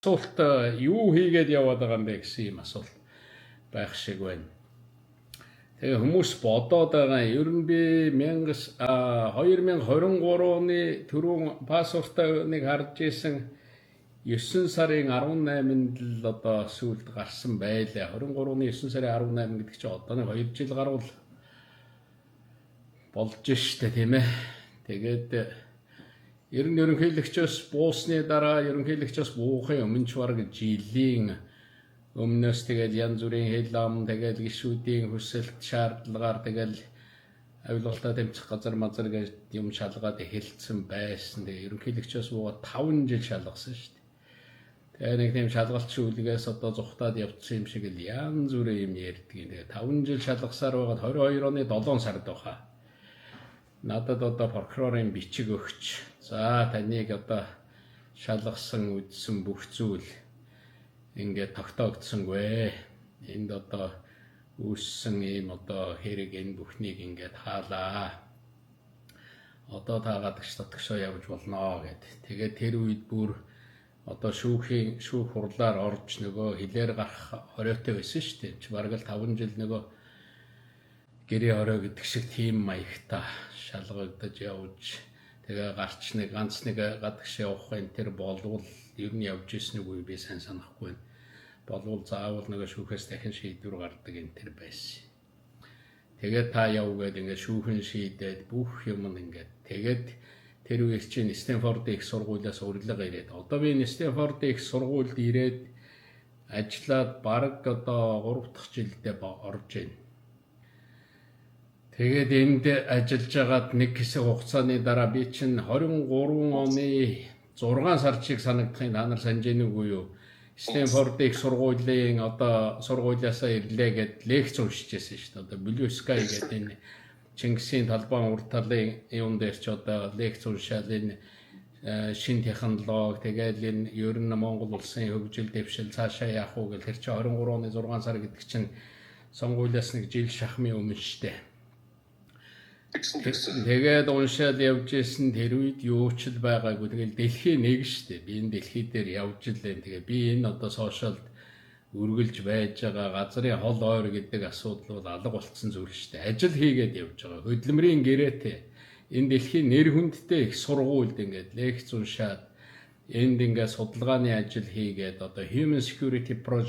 Асуулт юу хийгээд яваад байгаа юм бэ гэсэн юм асуулт байх шиг байна. Тэгээ хүмүүс бодоод байгаа, ер нь би 2023 оны түрүүн паспортаа нэг харж исэн, 9 сарын 18-нд л одоо сүүлд гарсан байлаа. 23 оны 9 сарын 18 гэдэг чинь одоо нэг 2 жил гаруй болж штэ, тийм ээ. Тэгээд ер нь ерөнхийлөгчөөс буусны дараа, ерөнхийлөгчөөс буухын өмнө ч бараг жилийн өмнөөс тэгээд янз бүрийн хэл ам, тэгээд гишүүдийн хүсэлт шаардлагаар тэгэл авилгалтаа тэмцэх газар мазар гэж юм шалгаад эхэлсэн байсан. Тэгээ ерөнхийлөгчөөс буугаад 5 жил шалгасан шүү дээ. Тэгээ нэг тийм шалгалт шүүлгээс одоо зугтаад явцсан юм шиг л янз бүрийн юм ярьдаг. Тэгээ 5 жил шалгасаар байгаад 22 оны 7 сард байхаа. Надад одоо прокурорын бичиг өгч, за, таныг одоо шалгасан үдсэн бүх зүйл ингээд тогтоогдсонгүй. Энд одоо үүссэн ийм одоо хэрэг энэ бүхнийг ингээд хаалаа. Одоо та гадагш дотгошоо явж болно гэд. Тэгээд тэр үед бүр одоо шүүхийн шүүх хурлаар орж нөгөө хилээр гарах хориотой байсан шүү дээ. Чи бараг л 5 жил нөгөө гэрээ хорой гэдэг шиг тийм маягта шалгагдаж явж, тэгээ гарч нэг ганц нэг гадагш явах энэ тэр болвол ер нь явж ирсэн үгүй, би сайн санахгүй байна. Болвол заавал нөгөө шүүхээс дахин шийдвэр гардаг энэ тэр байсан. Тэгээд та яв гээд ингээд шүүхэн шийдээд бүх юм ингээд тэгээд тэр үеэр чинь Стэнфордын их сургуулиас урилга ирээд, одоо би Стэнфордын их сургуульд ирээд ажиллаад бараг одоо 3 дахь жилдээ орж байна. Тэгээд энд ажиллаж байгаад нэг хэсэг хугацааны дараа би чинь 23 оны 6 сар чиг санагдахын, та нар санаж гэнэ үгүй юу? Стэнфордын их сургуулийн одоо сургуулиасаа ирлээ гэд лекц уншиж байсан шүү дээ. Одоо Blue Sky гэдэг энэ Чингисийн талбайн урд талын юун дээр ч одоо лекц уншаал, энэ шин технологи, тэгэл энэ ер нь Монгол улсын хөгжил дэвшил цаашаа яах уу гэл. Тэр чинь 23 оны 6 сар гэдэг чинь сонгуулиас нэг жил шахмын өмнө шүү дээ. Тэгээд уншаал явж исэн, тэр үед юу ч л байгаагүй. Тэгэл дэлхийн нэг шүү дээ. Би энэ дэлхий дээр явж лээ. Тэгээ би энэ одоо social д үргэлж байж байгаа газрын хол ойр гэдэг асуудал бол алга болцсон зүйл шүү дээ. Ажил хийгээд явж байгаа. Хөдөлмөрийн гэрээтэй. Энэ дэлхийн нэр хүндтэй их сургуульд ингээд лекц уншаад, энд ингээд судалгааны ажил хийгээд одоо Human Security Project